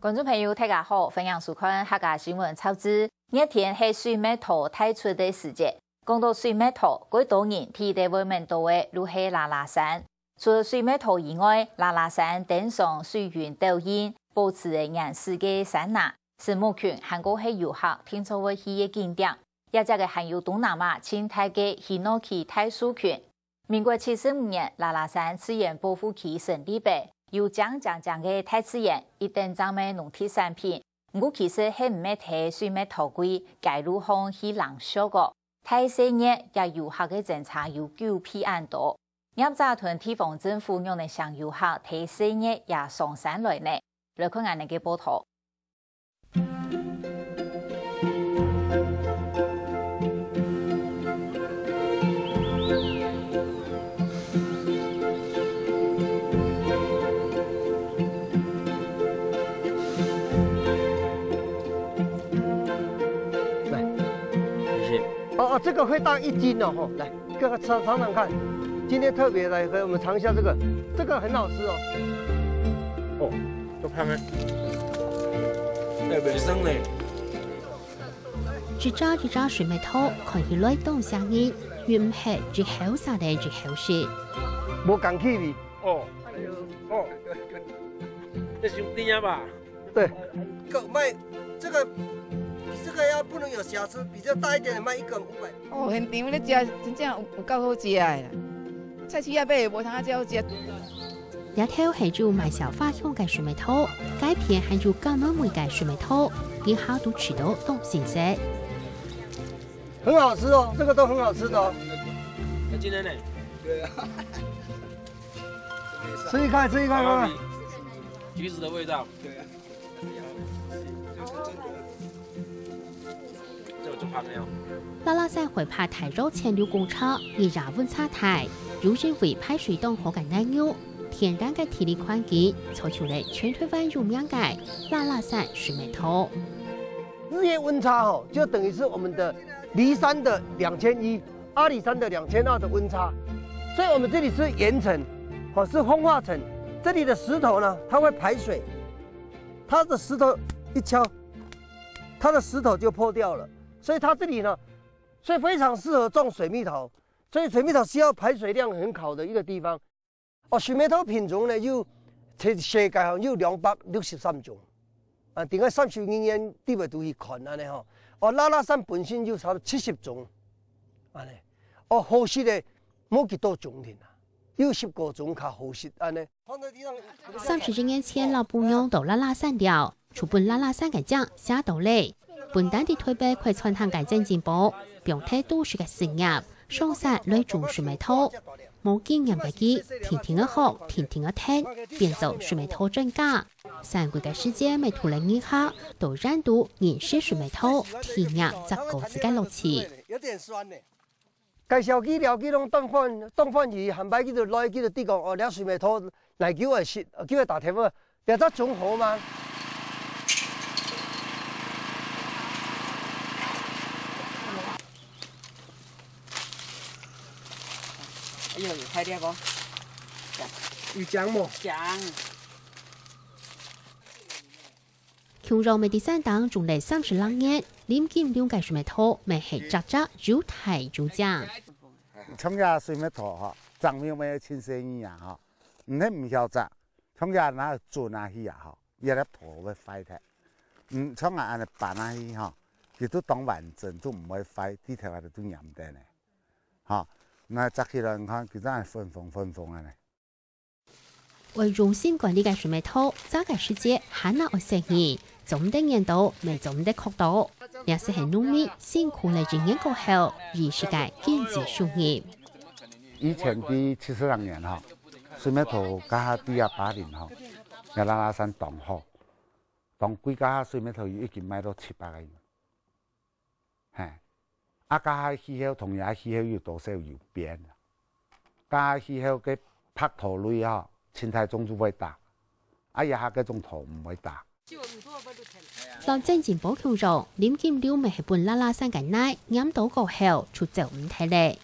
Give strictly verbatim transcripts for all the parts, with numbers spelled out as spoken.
觀眾朋友，大家好，歡迎收看客家新聞雜誌。熱天係水蜜桃大出个時節，講到水蜜桃，過多人第一位愐到个就係拉拉山。除了水蜜桃以外，拉拉山登上水雲斗影，保持个原始个山林， 係牧群還過係遊客定著會去个景點。這跡个還有東南亞盡大个Hinoki大樹群。民國七十五年，拉拉山自然保護區成立个，有靚靚靚个大自然，一等讚个農特產品。毋過其實係毋係在水蜜桃季，街路項去冷笑个，大細熱也遊客个爭差有九倍恁多。業者同地方政府仰般想遊客在細熱也上山來呢？來看𠊎等个報導。 来，谢谢。哦，哦，这个会到一斤哦，吼，来，各位尝，尝尝看。今天特别来和我们尝一下这个，这个很好吃哦。哦，足香个。哎，袂酸呢。一只一只水蜜桃看起来當像人，又毋係一口煞个一口食。无共气味。 哦，哦，这是有甜啊吧？对。个卖这个比这个要不能有瑕疵，比较大一点的卖一根五百。哦，现场咧食真正有，有够好食的啦。菜市仔买的无通啊，遮好食。日头係有賣小花香个水蜜桃，街片還有柑仔味个水蜜桃，一下都試到當新鮮。很好吃哦，这个都很好吃的哦。那今天呢？对啊。 吃一看，吃一看，看看。橘子的味道。对啊。这个就香了。拉拉山會派大約千六公尺，日夜溫差大，又因為排水當好个泥泞，天然个地理環境，造就了全台灣有名个拉拉山水蜜桃。日夜溫差哦，就等于是我们的梨山的两千一。 阿里山的两千二的温差，所以我们这里是岩层，哦，是风化层。这里的石头呢，它会排水，它的石头一敲，它的石头就破掉了，所以它这里呢，所以非常适合种水蜜桃。所以水蜜桃需要排水量很好的一个地方。 哦，水蜜桃品种呢，有，全世界上有两百六十三种。啊，顶个三十二年底位都去看安尼吼。哦，拉拉山本身有差不多七十种，安尼。哦，好食的无几多种定啊，有十个种较好食安尼。三十一年前，老餔娘到拉拉山尞， 就分拉拉山个靚寫到咧，分擔在臺北開餐廳个曾進寶，放忒都市个事業，上山來種水蜜桃。無經驗个佢，定定仔學，定定仔聽，變做水蜜桃專家。三個月个時間，每到了日下，都沿途認識水蜜桃，體驗摘果子个樂趣。有點酸呢。 介紹佢了解攏當歡，當歡喜，下擺佢就來，佢就知講，哦，這水蜜桃哪久會食，就會打電話，這隻種好嗎？哎喲，有大粒哦。有靚無？靚。 共樣乜在山頂種了三十零年，林金龍个水蜜桃乜係隻隻又大又靚。像這水蜜桃吼，長苗乜盡細義啊吼，毋係毋曉摘，像這拿準啊去啊吼，這粒桃會壞忒。嗯，像啊安尼扳啊去吼，佢就當完整，就毋會壞，地頭啊就黏等呢。吼，那摘起來你看，佢正係粉紅粉紅安尼。 愛用心管理个水蜜桃，摘个時節還愛細義，做毋得撿到，乜做毋得磕到。這就係農民辛苦了一年過後，一時个經濟收入。以前在七十零年吼，水蜜桃該下在這巴陵吼，這拉拉山當好，當貴該下水蜜桃有一斤賣到七百個銀。 嘿，啊，該下氣候同這下氣候有多少有變啊？該下氣候个白桃類吼，盡大眾就會打，啊，這下該種桃毋會打。摎曾進寶共樣，林金龍乜係分拉拉山个泥黏到過後，就走毋忒咧。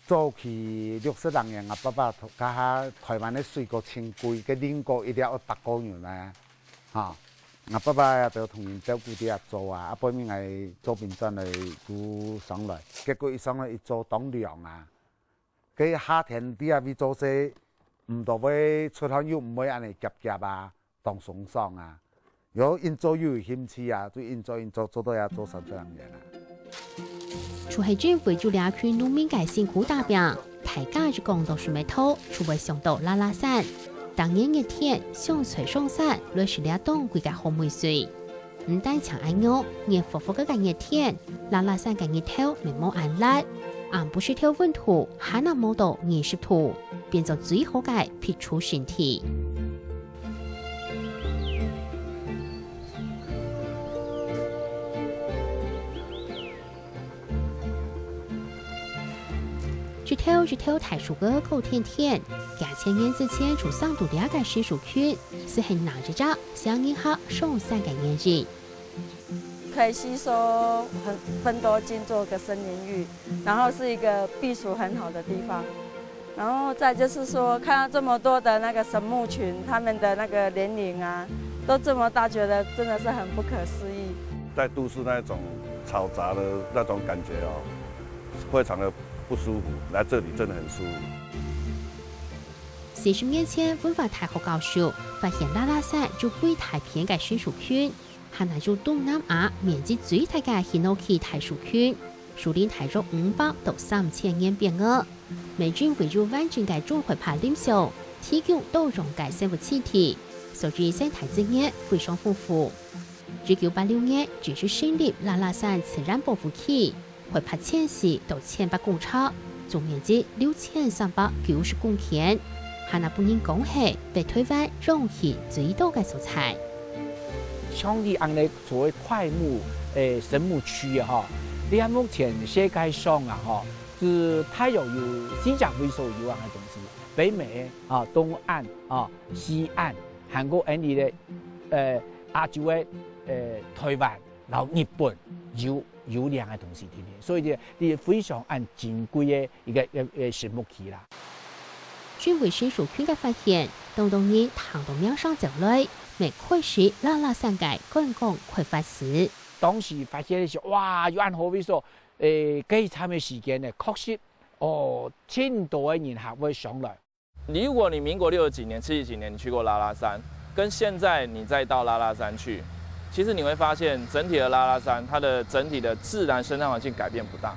早期六十零年，𠊎爸爸該下臺灣个水果真貴，該蘋果一粒愛八個銀呢。哈，𠊎爸爸也都同人照顧這做啊，啊，背尾𠊎做兵轉來就上來，結果一上來一做當涼啊，該夏天在這位做事，毋多會出汗又毋會恁樣夾夾啊，當鬆爽啊。有人做又有興趣啊，就人做人做，做到也做三十零年啊。 就係因為有這群農民个辛苦打拚，大家一講到水尾頭，就會想到拉拉山。逐年熱天，上菜上山，來食這當季个好味緒。毋單淨恁樣，熱呼呼个个熱天，拉拉山个日頭乜無恁烈，暗晡時頭溫度還能摸到二十度，變做最好个避暑勝地。 一頭一頭大樹个高天天，幾千年之前就生到這个新樹群，斯係哪一隻先人客上山个原因？可以吸收很，芬多精做个森林浴，然後是一個避暑很好的地方。 然後再就是說，看到這麼多的那個神木群，牠們的那個年齡啊，都這麼大，覺得真的是很不可思議。在都市那種嘈雜的那種感覺哦，非常的不舒服，來這裡真的很舒服。四十年前，文化大學教授發現拉拉山有幾大片个新樹群，還有東南亞面積最大个Hinoki大樹群，樹齡大約五百到三千年變个。 乜因為有完整个中海拔林相，提供多樣个生物棲地，所以生態資源非常豐富。一九八六年正式成立拉拉山自然保護區，海拔千四到千八公尺，總面積六千三百九十公頃，還分人講係北台灣氧氣最多个所在。像你恁樣所謂檜木，誒，神木區啊，吼，你看目前世界上啊，吼， 係大約有四隻位所有恁樣个東西，北美啊、東岸啊、西岸，還過恁樣个，呃，亞洲个，呃，台灣，然後日本有，有這樣个東西，對不對？所以呢，這非常恁珍貴个一個，一個，一個神木區啦。因為新樹群个發現，當多人聽到名聲就來，乜開始拉拉山个觀光開發史。當時發現个時候，哇，有恁好位所， 誒，該站个時間呢，確實，哦，盡多个人客會上來。如果你民國六十幾年、七十幾年你去過拉拉山，跟現在你再到拉拉山去，其實你會發現，整體的拉拉山，它的整體的自然生態環境改變不大，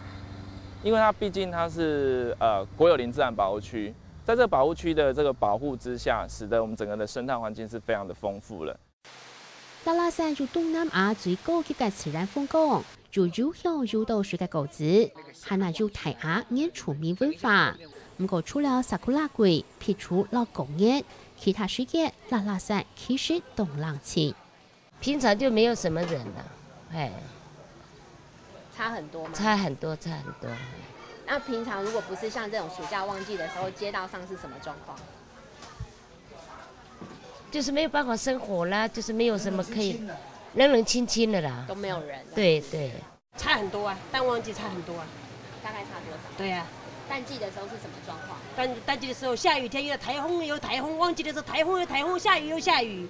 因為它畢竟它是，呃，國有林自然保護區，在這個保護區的這個保護之下，使得我們整個的生態環境是非常的豐富的。 拉拉山有東南亞最高級个自然風光，有又香又多水个果子，還有大雅原住民文化。毋過除了sakura季、避暑摎過年，其他時節拉拉山其實當冷清。平常就沒有什麼人了，哎。差很多嗎？差很多，差很多。那平常如果不是像這種暑假旺季的時候，街道上是什麼狀況？ 就是沒有辦法生活啦，就是沒有什麼可以，冷冷清清的啦。都沒有人了。對，對。差很多啊，淡旺季差很多啊。大概差多少？對啊。淡季的時候是什麼狀況？淡，淡季的時候下雨天有颱風，有颱風，旺季的時候颱風有颱風，下雨有下雨。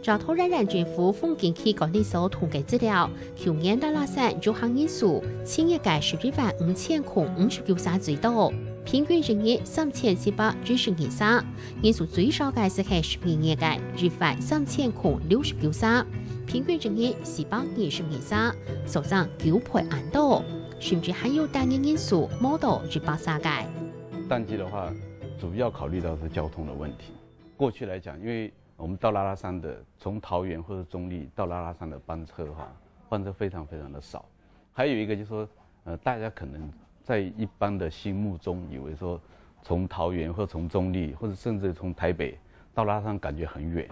照桃園縣政府風景區管理所統計資料，舊年拉拉山遊客人數，七月个十一萬五千空五十九儕最多，平均一日三千七百二十二儕， 人數最少个斯係十二月个一萬三千空六十九儕，平均一日四百二十二儕，所增九倍恁多，甚至還有單日人數無到一百儕个。淡季的話，主要考慮到是交通的問題。過去來講，因為我們到拉拉山的，從桃園或者中壢到拉拉山的班車哈，班車非常非常的少。 還有一個就是說，呃，大家可能在一般的心目中以為說，從桃園或從中壢，或者甚至從台北到拉拉山感覺很遠。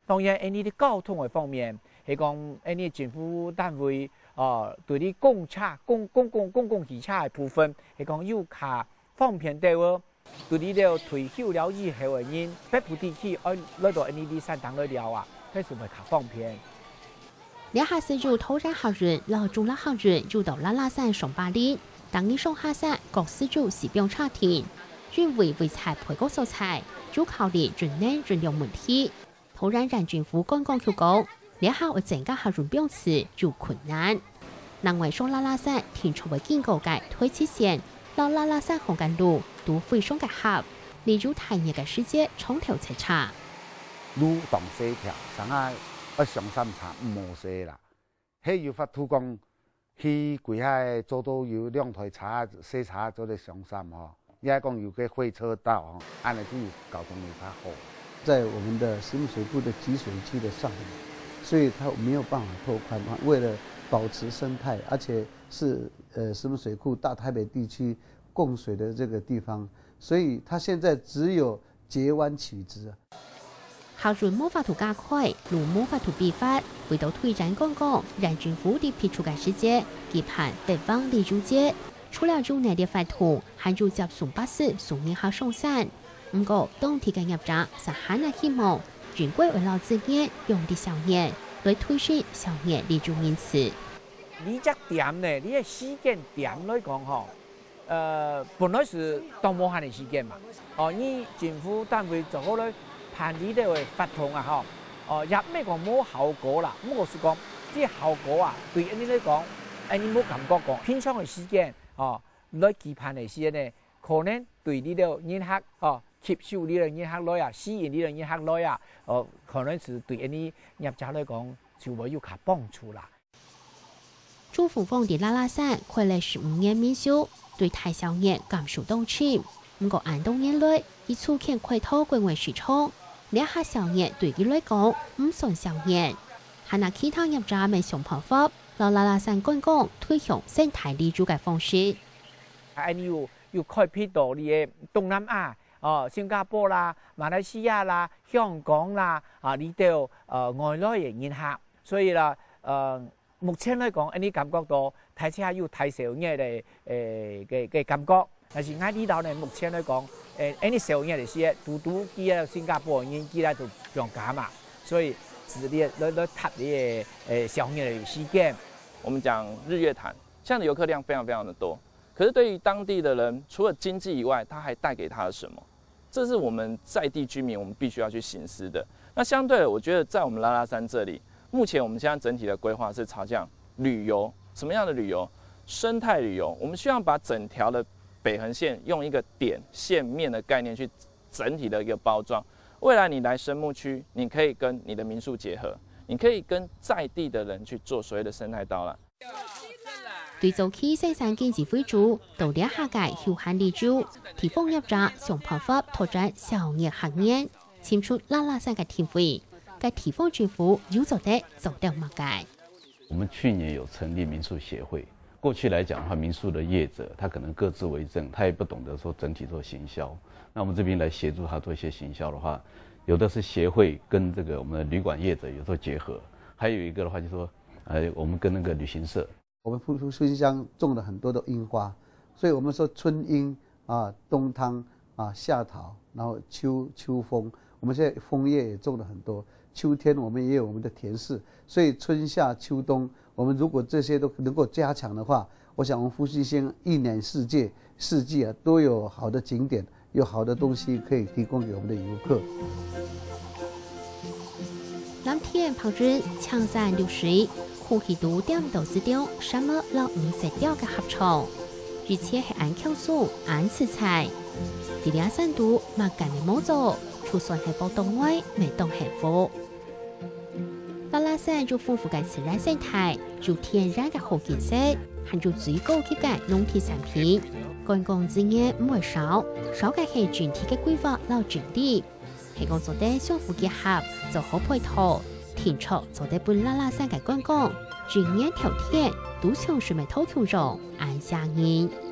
當然，恁樣个交通个方面，係講恁樣政府單位，呃，對於公車、公，公共，公共汽車个部分，係講有較方便兜哦。 對這兜退休了以後个人，北部地區愛來到N D D山頂來尞啊，確實會較方便。這下斯有桃園客運摎中壢客運有到拉拉山上巴尞，逐日上下山各斯有四枋車停，因為位在背角所在，就考慮運能運量問題。桃園縣政府觀光局講，這下愛增加客運班次有困難。另外，上拉拉山定著會經過个台七線摎拉拉山項个路都非常个狹，例如大熱个時節長透塞車。路當細條，成下愛上三車毋好勢啦。係有法度講，去歸下做到有兩台車、細車做得上山吼。你還講有個會車道吼，恁樣就有交通會較好。在我們的石門水庫的集水區的上游，所以它沒有辦法拓寬。為了保持生態，而且是，呃，石門水庫大台北地區供水的這個地方，所以它現在只有截彎取直啊。客運無法度加開，路無法度比闊，為著推展觀光，縣政府在避暑个時節，舉辦北往旅遊節。除了有這類活動，還有接送巴士送人客上山。毋過，當地个業者就還係希望，應該愛摎資源用在少年，來推升少年旅遊人次。這隻點呢，這個時間點來講吼， 呃，本來係當無閒个時間嘛。哦，你政府單位做好來辦理這個活動啊，吼。哦，也毋係講無效果啦，毋過係講，這效果啊，對𠊎俚來講，𠊎俚無感覺講，平常个時間，哦，來舉辦个時間呢，可能對這兜人客，哦，吸收這兜人客來啊，吸引這兜人客來啊，哦，可能係對𠊎俚業者來講，就會有較幫助啦。 朱福旺在拉拉山開了十五年民宿，對大小熱感受當深。毋過恁多年來，佢就近開拓國外市場，這下小熱對佢來講毋算小熱。還有其他業者乜想辦法，摎拉拉山觀光推向生態旅遊个方式。還有，有開闢到這個東南亞，哦，新加坡啦、馬來西亞啦、香港啦，啊，這兜，呃，外來个人客。所以啦，呃， 目前來講，𠊎俚感覺到大家有大小熱个，誒，个，个感覺。但是𠊎這兜呢，目前來講，誒，𠊎俚小熱个時節，堵堵佢个新加坡人佢兜就放假嘛，所以係來，來，來搭這個，誒，小熱个時間。我們講日月潭，現在的遊客量非常非常的多，可是對於當地的人，除了經濟以外，它還帶給他了什麼？ 這是我們在地居民我們必須要去省思的。那相對的，我覺得在我們拉拉山這裡，目前我們現在整體的規劃是朝向旅遊，什麼樣的旅遊？生態旅遊。我們希望把整條的北橫線用一個點、線、面的概念去整體的一個包裝。未來你來神木區，你可以跟你的民宿結合，你可以跟在地的人去做所謂的生態導覽。 對早期生產經濟為主，到這下个休閒旅遊，地方業者想辦法拓展少年客源，尋出拉拉山个定位，該地方政府又做得做到麼个？我們去年有成立民宿協會，過去來講的話，民宿的業者他可能各自為政，他也不懂得說整體做行銷。那我們這邊來協助他做一些行銷的話，有的是協會跟這個我們的旅館業者有做結合，還有一個的話就是說，呃，我們跟那個旅行社， 我們復，復，復興鄉種了很多的櫻花，所以我們說春櫻啊、冬湯啊、夏桃，然後秋，秋楓，我們現在楓葉也種了很多。秋天我們也有我們的甜柿，所以春夏秋冬，我們如果這些都能夠加強的話，我想我們復興鄉一年四季，四季啊，都有好的景點， 有好的東西可以提供給我們的遊客。藍天白雲，青山綠水，空氣都恬到這種沙漠摎五色調个合唱，一切係恁輕鬆、恁自在。在這山肚，麼个乜無做，就算係跑到外，乜當幸福。 拉拉山有豐富个自然生態，有天然个好景色，還有最高級个農特產品。觀光資源毋會少，少个係整體个規劃摎整理。係講做得相互結合，做好配套，定著做得分拉拉山个觀光，今年透天，都像係乜透共樣，恁吸引人。